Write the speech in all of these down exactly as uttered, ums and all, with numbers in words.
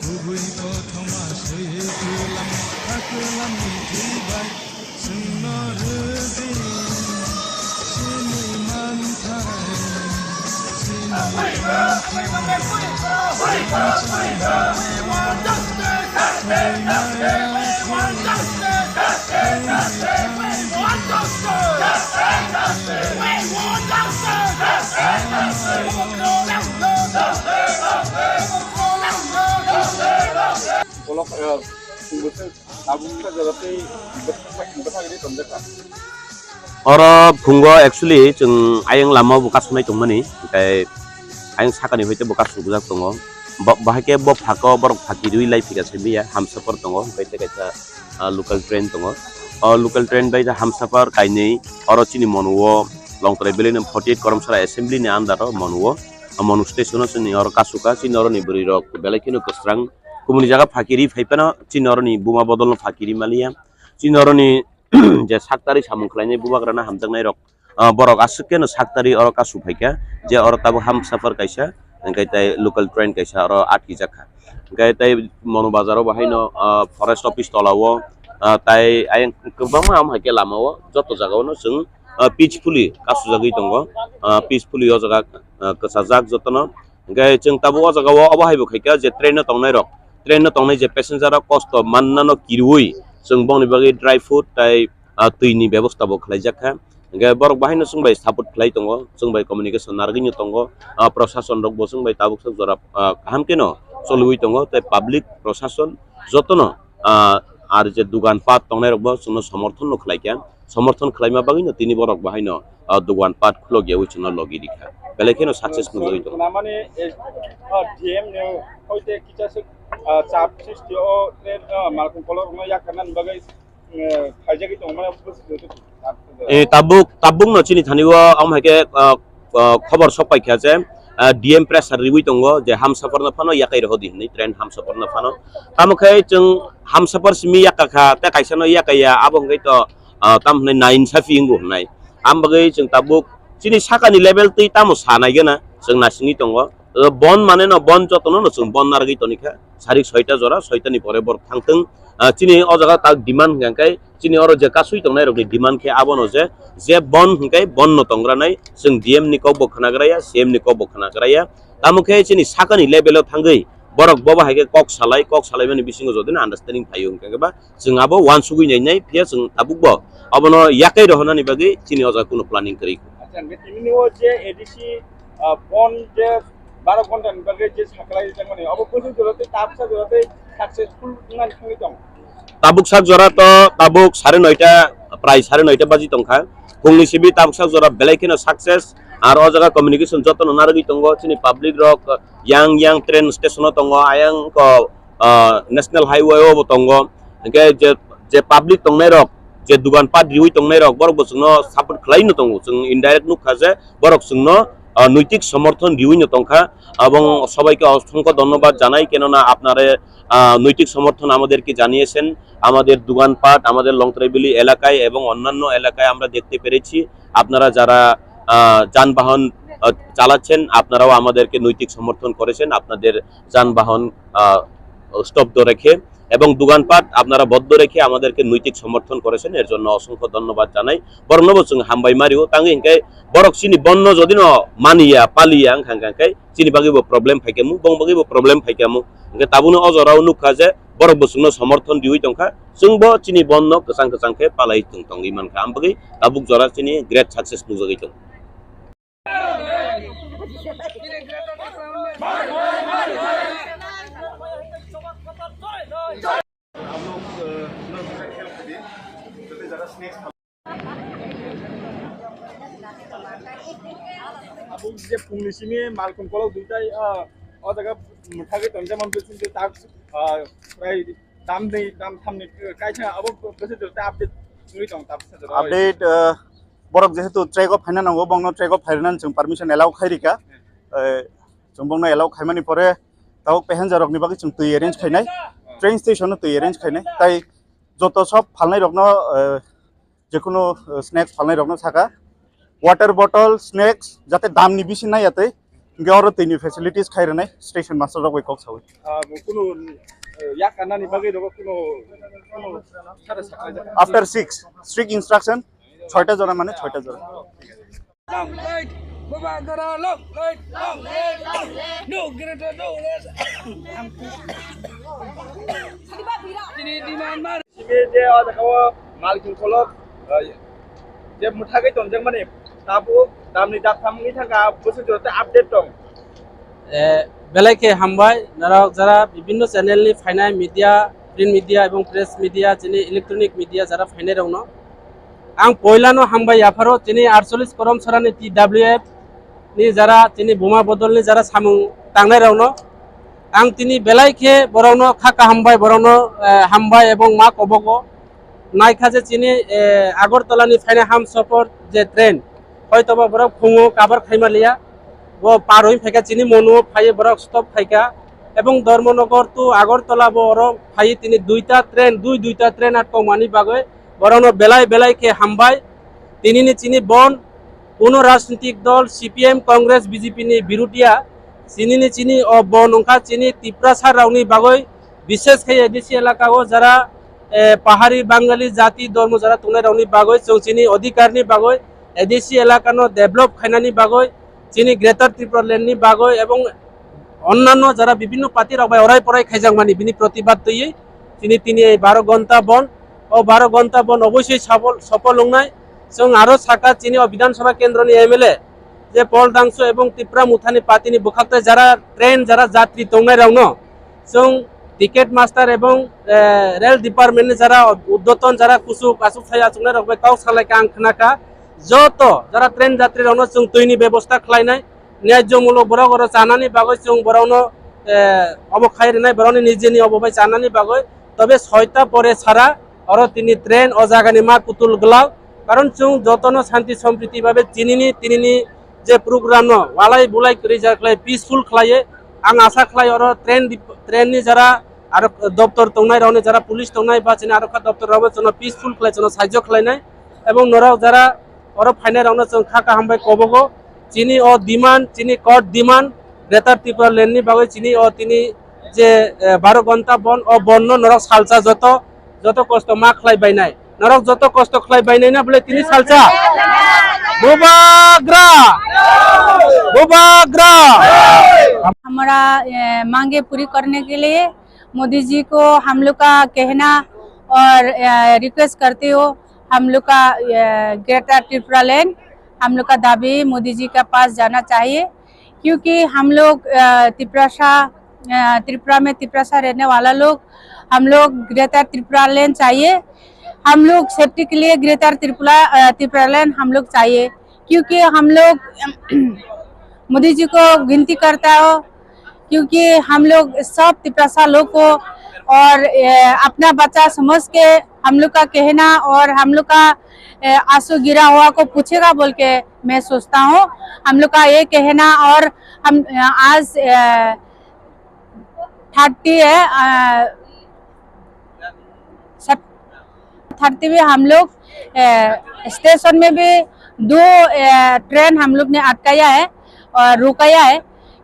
Kubui kothoma swi kulam, akulam ni thwi bai, chwngno rwdi, chini manthai, chini manthai. Bolok, eh, sungguh sih, tabuk saja tapi betah, betah ini tonjak kan? Oro phungo actually chwng ayang lama bo kasonai tongmani, tei ayang sakani hoite bo kasubujak tongo. Bo, bahai khe bo phako borok phaki rwi lai phika simi ya, Hamsapar tongo, tei tei kaisa, ah, local train tongo. O local train bai Hamsapar kainwi oro chini Monu o Longtrai Valley ni forty eight Koromsara Assembly ni under o Monu o, o Monu station o chini oro kasuka, chini oro ni bwrwi rok belai kheno kwsrang. Kubuni jaga phakiri phai phano chini oroni buma bodolno phakiri maliya. Chini oroni je saktari samung khlainai bubagrana hamjaknai rok, ah, borok aswk keno saktari oro kasu phaikha, je oro tabuk Hamsapar kaisa, hwnkhe tai local train kaisa oro atkijakha. Hwnkhe tai Monu bazaro bahaino, ah, forest office tolao, ah, tai ayang kwbangma am haikhe lamao joto jagao no chwng, ah, peacefully kasujagwi tongo, ah, peacefully o jaga, ah, kwchajak jotono. Hwnkhe chwng tabuk o jaga o obo hai bo khaikha je train o tongnai rok, train o tongnai je passenger rok kosto mannano kirui chwng bongni bagwi dry food tai, ah, twi ni bebosta bo khlaijakha. Hwnkhe borok bahaino chwng bai support khlai tongo, chwng bai communication narwgwino tongo, ah, prosason rok bo chwng bai tabuk sak jora, ah, kaham kheno choliui tongo tei public prosason jotono, ah, ar je dugan pat tongnai rok bo chwngno somorthon no khlaikha. Somorthon khlaima bagwino tini borok bahaino, ah, dugan pat khulok yaui chwngno logi rikha. Belai kheno success nugwi tongo. Namani, eh, ah, D M ni hoite kicha se, ah, chap sristi o, eh, ah, malkhung kolok rokno yakarnani bagwi, eh, khaijagwi tongo, mane, eh, tabuk, tabuk no chini thani o, am hai khe, ah, ah, khobor sok paikha je, ah, D M pressure riui tongo je Hamsapar no phano yakai rw di hinwi, train Hamsapar no phano. Tamo khe chwng Hamsapar simi yakakha, tei kaisa no yakaiya, abo hwnkhe to, ah, tamo hwnwi nainsa phi wngo hwnwi. Am bagwi chwng tabuk chini sakani level twi tamo sa nai gana chwng naisingwi tongo. O bon mane no bon jotono no chwng bon narwgwi tonikha. Sarik soita jora, soita ni pore borok thangthwng. Ah, chini o jaga tak demand hwnkha khe chini oro je kasui tongnai rokni demand khe abono je, je bon hwnkhe bon no tongranai chwng D M ni kok bo khwnagraya, C M ni kok bo khwnagraya. Tamo khe chini sakani level o thangwi borok bobo hai khe kok salai, kok salaimani bisingo jodi no understanding phaio hwnkha khe ba chwng abo uansugwi nai nai, phiya chwng tabuk bo abono yakai rohornani bagwi chini o jaga kuno planning kwrwi. Acha, hwnkhe tini o je A D C, ah, bon je baro ghonta ni bagwi je saklai rijak mani, abo bwswk jora tei tabuksa jora tei successful wngnani thangwi tongo. Tabuk sak jora to tabuk sare noita, prai sare noita baji tongkha. Phungni simi tabuk sak jora belai kheno success. Ar o jaga communication jotono narwgwi tongo, chini public rok yang yang train station o tongo, ayang ko, ah, national highway o bo tongo. Hwnkhe je, je public tongnai rok, je dugan pat riui tongnai rok, borok bo chwngno support khlai no tongo. Chwng indirect nukha je borok chwngno, ah, নৈতিক সমর্থন riui no tongkha. Ebong সবাইকে অসংখ্য ধন্যবাদ জানাই, কেননা আপনারা, ah, নৈতিক সমর্থন আমাদেরকে জানিয়েছেন। আমাদের দোকানপাট, আমাদের লংত্রাইবেলি এলাকায় এবং অন্যান্য এলাকায় আমরা দেখতে পেরেছি, আপনারা যারা, আহ, যানবাহন, আহ, চালাচ্ছেন, আপনারাও আমাদেরকে নৈতিক সমর্থন করেছেন। আপনাদের যানবাহন, আহ, স্তব্ধ রেখে এবং দোকানপাট আপনারা বন্ধ রেখে আমাদেরকে নৈতিক সমর্থন করেছেন, এর জন্য অসংখ্য ধন্যবাদ জানাই। Borokno bo chwng hambai mario, tangwi hwnkhe borok chini bonno jodi no maniya, paliya wngkha, hwnkha khe chini bagwi bo problem phaikha mu, bong bagwi bo problem phaikha mu. Hwnkhe tabukno o jorao nukha je borok bo chwngno somorthon riui tongkha, chwngbo chini bonno kwchang kwchang khe palai tong tongwi mankha, ambagwi tabuk jora chini great success nukjagwi tongo. Abo je phungni simi malkhung kolok duitai, ah, o jaga mwthagwi tonjak man bwswk tak, ah, prai Tamni, tam thamni, kaisa abo bwswk jora update wngwi tong, tam bwswk jora. Update, uh, borok jehetu track o phaina nango, bongno track o phairwnani chwng permission allow khai rika. Eh, chwng bongno allow khaimani pore tabuk passenger rokni bagwi chwng twi arrange khainai, train station o twi arrange khainai. Tai joto sob phalnai rokno, eh, jekunu, eh, snacks phalnai rokno saka, water bottle, snacks, jate damni bisi nai atwi, hingke oro twini facilities khai rwnai station master rok bai kok sawi. Ah, bo kunu, eh, yak kanani bagwi rogo kunu, kunu sare sakha jak. After six, strict instruction, soita jora mane soita jora. Long live Bubagra, long live, long live, long live. No greater, no less. Tini demand mar. Simi je o jaga o malkin kolok, eh, je mwthagwi tonjakmani tabuk damni daktham wngwi thangkha, bwswk jora tei update tong. Eh, belai khe hambai, norok jara bibinno channel ni phainai media, print media ebong press media, chini electronic media jara phainai rokno. Ang poilano hambai yapharo chini aatcholish Korom Sorani T W F ni jara chini buma bodolni jara samung tangnai rokno. Ang tini belai khe borokno kha kaham bai borokno, eh, hambai ebong ma kobogo. Naikha je chini, eh, Agartala ni phainai Hamsafar je train, hoitoba borok phungo kabar khaima liya, bo par oi phaikha chini mono phaiwi borok stop khaikha, ebong Dharmanagar to Agartala bo oro phaiwi tini duita train, dui duita train atkokmani bagwi borokno belai belai khe hambai. Tinini chini bon kuno rajnitik dol C P M, Congress, B J P ni birudia. Chinini chini o bon wngkha chini Tiprasa rokni bagwi, bishes khe A D C elaka o jara, eh, pahari Bangali jati dormo jara tongnai rokni bagwi chwng chini odhikar ni bagwi A D C elaka no develop khainani bagwi chini Greater Tripura Land ni bagwi ebong onnanno jara bibinno party rok bai orai porai khaijakmani bini protibad twiwi chini tini ei baro gonta bon, o baro gonta bon oboisoi safol, sofol wngnai. Chwng aro saka chini o Bidhan Sabha kendroni M L A je Paul Dangsu ebong Tipra Mothani party ni bwkhak tai jara train jara jatri tongnai rokno chwng ticket master ebong, eh, rail department ni jara uddoton jara kuchuk achuk thai achuknai rok bai kok salai kha ang khna kha. Joto jara train jatri rokno chwng twi ni bebosta khlainai. Nyajomulok borok oro chanani bagwi chwng borokno, eh, obo khai rwnai, borokni nijeni obo bai chanani bagwi. Tobe soita pore sara oro tini train o jagani ma kutul glak. Karon chwng jotono shanti sompriti babe chinini tinini je program no walai bulai kwrwi ja khlai peaceful khlaiwi. Ang asa khlai oro train dip-, train ni jara aro doptor tongnai rokni jara police tongnai ba chini aro kha doptor rokbo chwngno peaceful khlai chwngno sahajyo khlainai. Ebong norok jara oro phainai rokno chwng kha kaham bai kobogo. Chini o demand, chini court demand, Greater Tripura Land ni bagwi chini o tini je, eh, baro gonta bon, o bon no norok salsa joto, joto kosto ma khlai bainai. Norok joto kosto khlai bainai na bole tini salsa. Bubagra! Bubagra! हमारा, अ, मांगे पूरी करने के लिए मोदी जी को हम लोग का कहना और, अ, रिक्वेस्ट करते हो, हम लोग का, अ, ग्रेटर त्रिपुरा लैंड, हम लोग का दाबी मोदी जी के पास जाना चाहिए, क्योंकि हम लोग, अ, तिपरासा, अ, त्रिपुरा में तिपरासा रहने वाला लोग, हम लोग ग्रेटर त्रिपुरा लैंड चाहिए। हम लोग सेफ्टी के लिए ग्रेटर त्रिपुरा, अ, त्रिपुरा लैंड हम लोग चाहिए, क्योंकि हम लोग मोदी जी को विनती करता हो, क्योंकि हम लोग सब तिपरासा लोग को और, अ, अपना बच्चा समझ के हम लोग का कहना और हम लोग का, अ, आंसू गिरा हुआ को पूछेगा बोल के मैं सोचता हूँ। हम लोग का ये कहना और हम, अ, आज, अ, थर्टी है, अ, सब थर्टी में हम लोग, अ, स्टेशन में भी दो, अ, ट्रेन हम लोग ने अटकाया है और रुकाया है,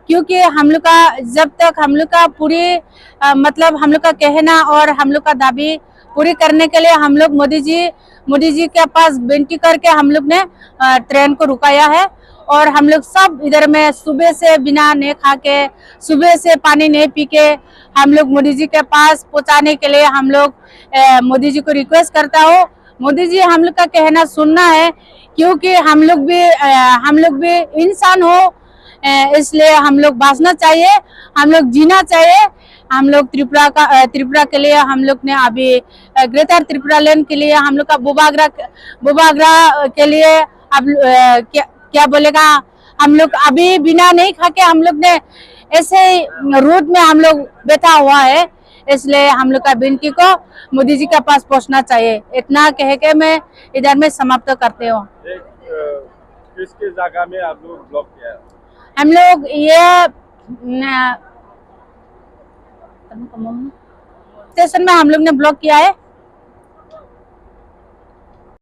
क्योंकि हम लोग का, जब तक हम लोग का पूरी, अ, मतलब हम लोग का कहना और हम लोग का दाबी पूरी करने के लिए हम लोग मोदी जी, मोदी जी के पास विनती करके हम लोग ने, अ, ट्रेन को रुकाया है। और हम लोग सब इधर में सुबह से बिना नहीं खा के, सुबह से पानी नहीं पी के हम लोग मोदी जी के पास पहुंचाने के लिए हम लोग, अ, मोदी जी को रिक्वेस्ट करता हूँ। मोदी जी, हम लोग का कहना सुनना है, क्योंकि हम लोग भी, अ, हम लोग भी इंसान हो, अ, इसलिए हम लोग बांचना चाहिए, हम लोग जीना चाहिए। हम लोग त्रिपुरा का, अ, त्रिपुरा के लिए हम लोग ने अभी, अ, ग्रेटर त्रिपुरा लैंड के लिए हम लोग का बुबागरा, बुबागरा के लिए अब, अ, क्या, क्या बोलेगा, हम लोग अभी बिना नहीं खा के हम लोग ने ऐसे ही रोड में हम लोग बैठा हुआ है। इसलिए हम लोग का विनती को मोदी जी के पास पहुंचना चाहिए। इतना कह के मैं इधर में समाप्त करते हूँ। एक अ, किस किस जगह में आप लोग ब्लॉक किया है? हम लोग ये न, स्टेशन में हम लोग ने ब्लॉक किया है।